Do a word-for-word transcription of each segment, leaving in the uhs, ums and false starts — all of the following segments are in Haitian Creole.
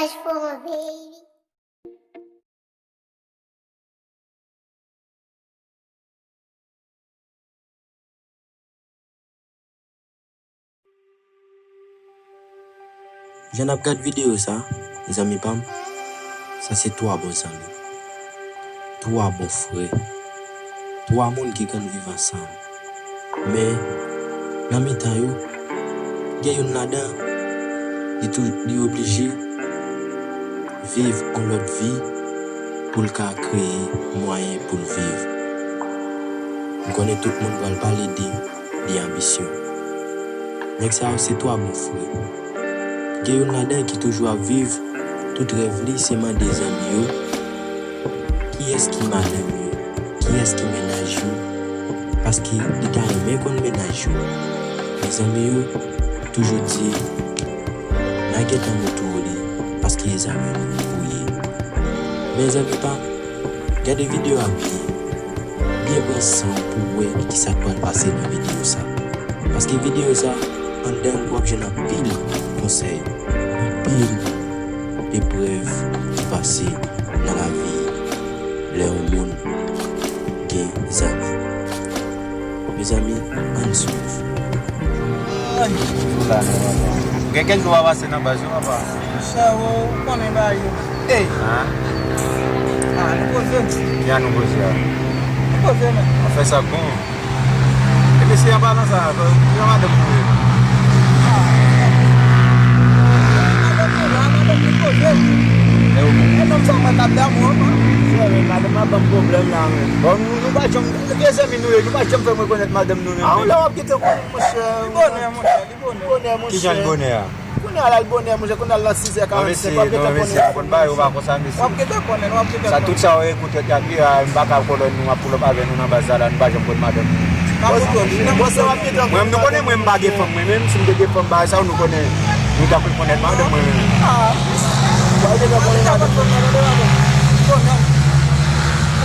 Forum, baby. Jan n ap gad videyo sa, zanmi pa m, sa se twa bon zanmi, twa bon frè, twa moun ki konn viv ansanm. Men, nan mitan yo, gen youn ladan, li tou, li oblije viv yon lòt vi pou l ka kreye mwayen pou l viv. M konnen tout moun pral pale de li anbisyon. Nèg sa yo se twa bon frè. Gen youn ladan ki toujou ap viv, tout rèv li se mande zanmi yo kiyès ki madanm yo, kiyès ki mennaj yo, paske li ta renmen konn mennaj yo. Men zanmi yo toujou di, n a gentan moutre w li, paske e zanmi nou ou ye. Men zanmi pa m, gade videyo a byen. Byen pran san w pou w wè kisa k pral pase nan videyo sa. Paske videyo sa, anndan l w ap jwenn anpil konsèy, anpil eprèv ki pase nan lavi lè yon moun gen zanmi. Mezanmi, ann swiv. Ay, jou la non, papa. Gen kèk jou pa pase nan baz yo, papa. Monchè, ou konnen bagay yo. Ey! Ah, nou poze. Ki a nou poze a? Nou poze, men. Afè sa bon. E mesye a pa nan sa, jan madanm nou ye. Ah, madanm nou la, madanm nou poze. E ou menm? E nonm sa mwen k ap damou an, man. Frè, men madanm nan ban m pwoblèm la, men. Bon, nou, nou pa janm, e zanmi nou ye, nou pa janm fè m rekonèt madanm nou, men. A, ou la w ap gentan konnen, monchè. Li bonè, monchè, li bonè. Bonè, monchè. Ki jan l bonè a? Kounye a la l bonè, monchè, kounye a l nan sizè karannsenk, w ap gentan konnen. Non, mesye, non, mesye, konn bagay yo pa konsa, mesye. W ap gentan konnen, w ap gentan konnen. Sa, tout sa yo ekoute, epi a, m pa ka kolòn nou, m ap pwolop avè nou nan baz la, la, nou pa janm konn madanm nou. Bon, se w ap gentan konnen. Mwen, nou konnen mwen, m pa gen fanm mwen menm, si m te gen fanm bagay sa yo, nou konnen, nou ta konn konnen madanm mwen menm. Ah. W ap gentan konnen madanm.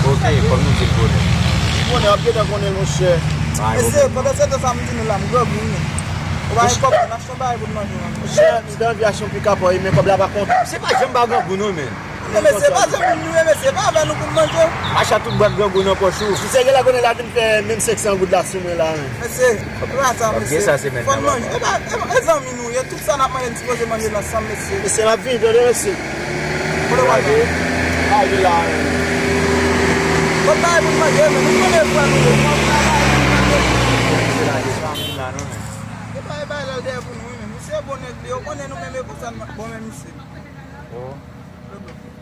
Ok, kòm nou di l bonè. Bonè, w ap gentan konnen, monchè. Mesye, pandan se tan sa, m di nou la, m grangou, wi, men. Ou pa gen kòb, n achte yon bagay pou n manje, man. Monchè, m te anvi achte yon pika pa w, men kòb la pa kontan. Se pa janm pa grangou, non, men. Men mesye, pa janm nou ye, mesye, pa avè nou pou n manje. Achte tout bwat grangou nan pòch ou. Misye gen lè konnen l a vin fè menm senk san goud la sou mwen la, men. Mesye, se pa sa, mesye. Fò n manje. E pa, e, e zanmi nou ye, tout sa n ap manje, n sipoze manje l ansanm, mesye. Mesye, m ap vini, tande, mesye. Kote w al la? Ay, la. Bon, bagay pou n manje, men nou konnen frè nou ye. Fò n travay pou n manje. Mesye la, se pa moun la, non, men. E pa, e pa lè l dèyè pou nou, wi, men. Misye bon nèg li, ou konnen nou menm e konsa n bon, men misye. Oh.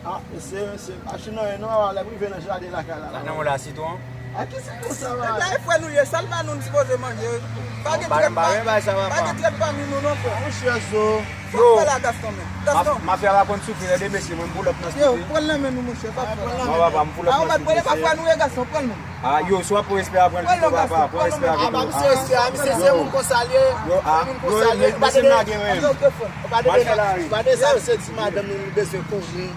Ah, mesye, mesye, machin nan, non, lè m rive nan jaden lakay la. Sa nan yon la sitwon? A ki sitwon sa va? Nèg la e frè nou ye, sa l ba nou, n sipoze manje. Pa gen trèt, pa gen trèt pami nou non, frè. Monchè, zo. Sa k fè la, Gaston, men? Gaston. Mafya pa konn soufri, lè de mesye, mwen, m pwolop nan sitwon. Yo, pran l nan men nou, monchè, pa fè. Non, papa, m pwolop nan sitwon. A, ou mèt pwolop, pa frè nou ye, Gaston, pran l men. Ah, yo, si w ap pran respè a, pran l pito, papa, pran respè a pito. Ah, pa misye respè a, misye se moun konsa l ye. Yo, ah, yo, mesye m lage, wi. Ou pa desann, ou pa desann, se ti madanm li, li bezwen konnen.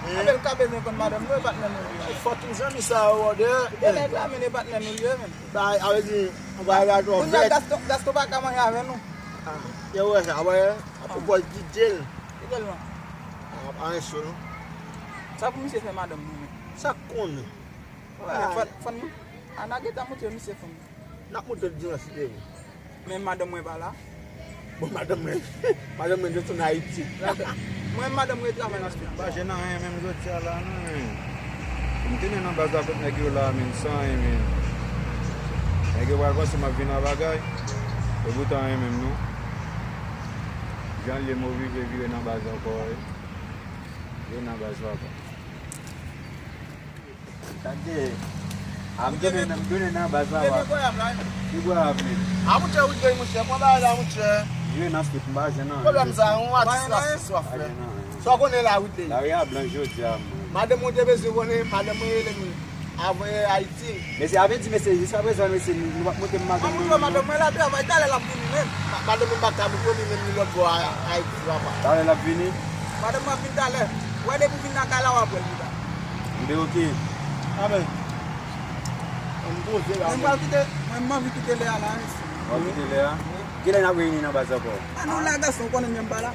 Apre l ka bezwen konn madanm nou, e patnè nou li ye. Fòk yon zanmi sa yo, wòdè. Gen nèg la, men e patnè nou li ye, men. Ba, a vle di, yon bagay la twò vèt. Kounye a Gaston, Gaston pa ka manje avè nou. Ah, yo wè sa, wè, ap pwòpòz gide l. Gide l, non. Ah, pa anyen cho, non. Sa pou misye fè madanm nou, men. Sa k konnen. Fò n, fò n, a, n a gentan montre misye fanm. N ap montre l dimanch si Dye vle. Men madanm mwen pa la. Bon, madanm mwen, madanm mwen retourne Ayiti. Mwen, madanm mwen travay nan sitwon. M pa jwenn anyen menm jodi a la, non, men. M tounen nan baz la kot nèg yo la, men, san anyen, men. Nèg yo pral panse m ap vin a bagay. Epoutan anyen menm, non. Jan l ye, m oblije vire nan baz ankò, wi. Vire nan baz la ankò. Tande. A, m tounen nan, m tounen nan baz la, wa. Ki bwa ap li? A, monchè, Woodley, monchè, pran bagay la, monchè. Jwe nan street, m pa jwenn anyen. Pwoblèm sa, yon atis la, si swa frè. Sa w konnen la, Woodley. Lari a blanch jodi a, man. Madanm mwen te bezwen konnen, madanm mwen rele m avan Ayiti. Mesye, a vle di, mesye, jiskaprezan, mesye, nou, nou p ap montre m madanm nou. Mwen montre w madanm mwen la travay, talè l ap vini menm. Ma-, madanm mwen pa ka montre w li menm, li lòt bò a, Ayiti, papa. Talè l ap vini? Madanm mwen ap vin talè. Wè depi w vin lakay la, w ap wè l, li la. Mbe oke. Amen. Mwen pral kite, mwen, m anvi kite lè a la, mesye. W ap kite lè a? Kilè n ap reyini nan baz ankò? A nou la, gason, ou konnen m pa la.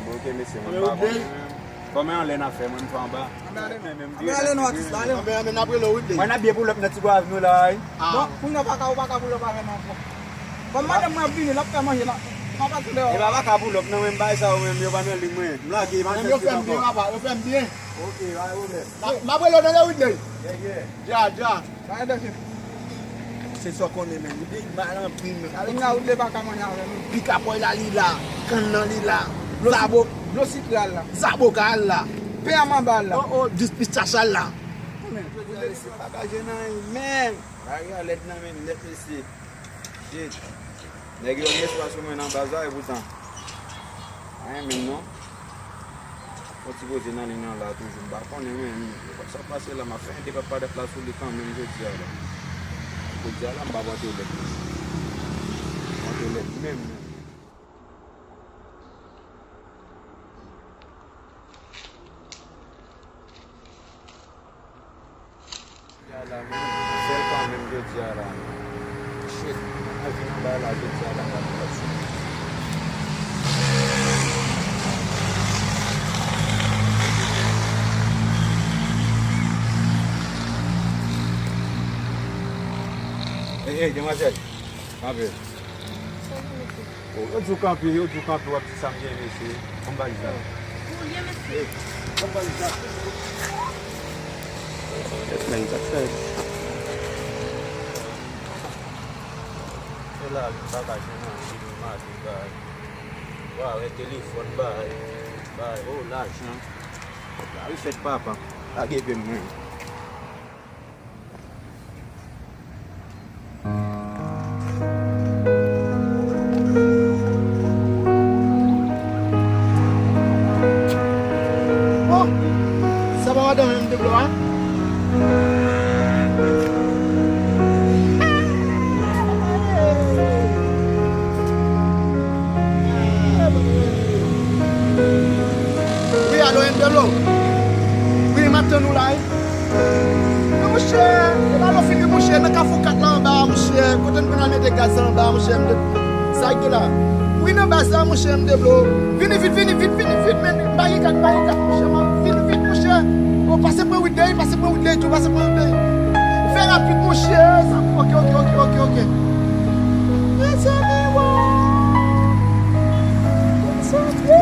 Mbe oke, mesye, mwen pa konnen. Kòman anlè n ap fè, mwen m fè anba. Anben ale non, atis la, ale non. Anben, anben, n ap rele w, wi, Blade. Mwen n ap byen pull up nan Ti Gwav nou la, wi. Ah. Bon, kounye a w pa ka, ou pa ka pull up avè nou ankò. Kòm madanm mwen ap vini, l ap fè manje, n a, n a pati deyò. E pa, pa ka pull up non, men m bay sa yo menm, yo pa nan liy mwen. M lage, m al fè trip ankò. Yo fè m byen, papa, yo fè m byen. Ok, pa gen pwoblèm. M ap rele w tande, wi, Blade. Yeah, yeah. Dja, dja. Pa gen danje. Se sa w konnen, men. Li mal anpil, men. Kounye a, ou vle pa ka manje avè nou. Pikapòy la, li la. Kann nan, li la. Zabo. Dlo sikre al la. Zaboka al la. Pen a manba al la. Oh, oh, jis pistach al la. Men, se pakaje nan men. Lari a lèd nan men, nèt, mesye. Shit. Nèg yo gen espwa sou mwen nan baz la, epoutan. Anyen menm non. Yon ti koze nan liy nan la toujou, m pa konnen, men sa k pase la, m ap fè yon depa padat la sou li kanmenm jodi a la. Jodi a la, m pa pran telèt. M pa pran telèt menm, menm. Jodi a la, men, sèl kanmenm jodi a la. Shit, mwen vin anba la jodi a la, m ap pran sou. Ey, ey, demwazèl, kanpe. Sa w vle, mesye? Oh, yo di w kanpe, yo di w kanpe, w ap di sa m gen, mesye. Ban m valiz la. Ou ye, mesye? Ban m valiz la. Yes, man, sa k fèt? Se la, m pa ka jwenn anyen, m mache, bay. Wa, wè telefòn, bay. Bay, oh, lajan. Lari fèt, papa. Lage pye m, mwen. Bon, sa pa madanm M W a? Wi, alo, M W. Wi, m ap tann ou la, wi. Men monchè, e pa lè w fin ri, monchè, nan Kafou kat la anba a, monchè, kote n konn al mete gaz la anba a, monchè, m te, sa k gen la. Wi, nan baz la, monchè, m te blo. Vini vit, vini vit, vini vit, men, m pa gen kat, m pa gen kat, monchè, m ap vini vit, monchè. O, pase pran Whitney, pase pran Whitney, tou, pase pran Whitney. Fè rapid, monchè, sa, oke, oke, oke, oke, oke. Mezanmi, wa. Mezanmi.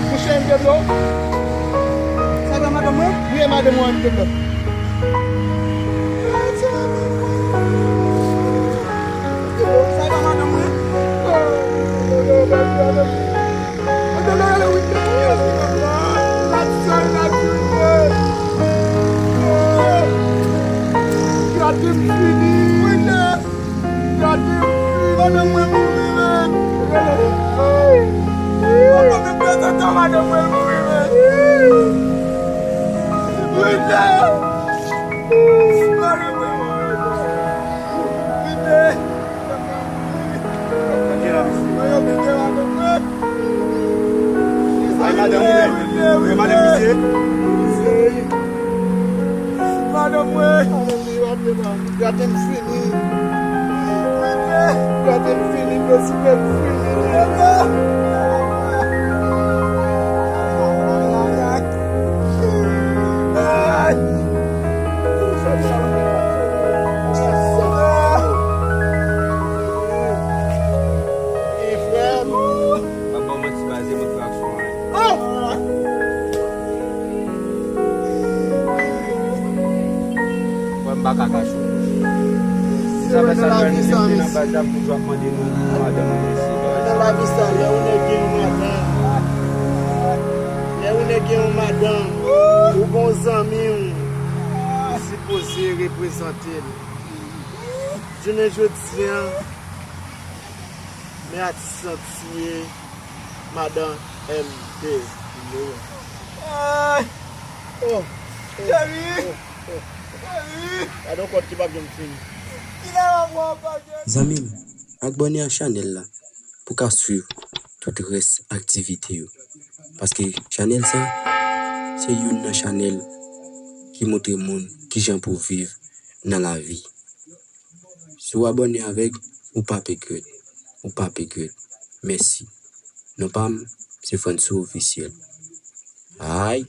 Monchè, M W. Sa e pa madanm mwen? Wi, e madanm mwen, M W. Sa e pa madanm mwen? Gade m fini. Gade m fini. Madanm mwen mouri, men. Papa, men prezantan madanm mwen mouri, men. Rete. Madanm mwen mouri, men. Rete. Ay, madanm, wi, men. Wi, madanm, misye. Madanm mwen. Gade m fini. Gade m fini, Dosipè m fini. Frè m. Pa ban manti, baz, e mwen k fè aksyon an. Frè m, pa ka kache w. Si sa fè sa, nou mete nan baz la pou nou ap mande nou madanm nou mesye. Nan lavi sa, lè yon nèg gen yon madanm, lè yon nèg gen yon madanm, ou gen yon zanmi w, ou sipoze reprezante l. Jounen jodi a, men atis lan tiye madan M W. Ay! Oh! Cheri! Gade yon kòd ki p ap janm fini. Kilè w ap wè ankò, cheri? Zanmi m, abòne a chanèl la pou w ka swiv tout rès aktivite yo. Paske chanèl sa, se youn nan chanèl ki montre moun kijan pou w viv nan lavi. Si w abòne avèk, ou p ap regrèt. Ou p ap regrèt. Mèsi. Non pa m se Frantzou Ofisyèl. Ay,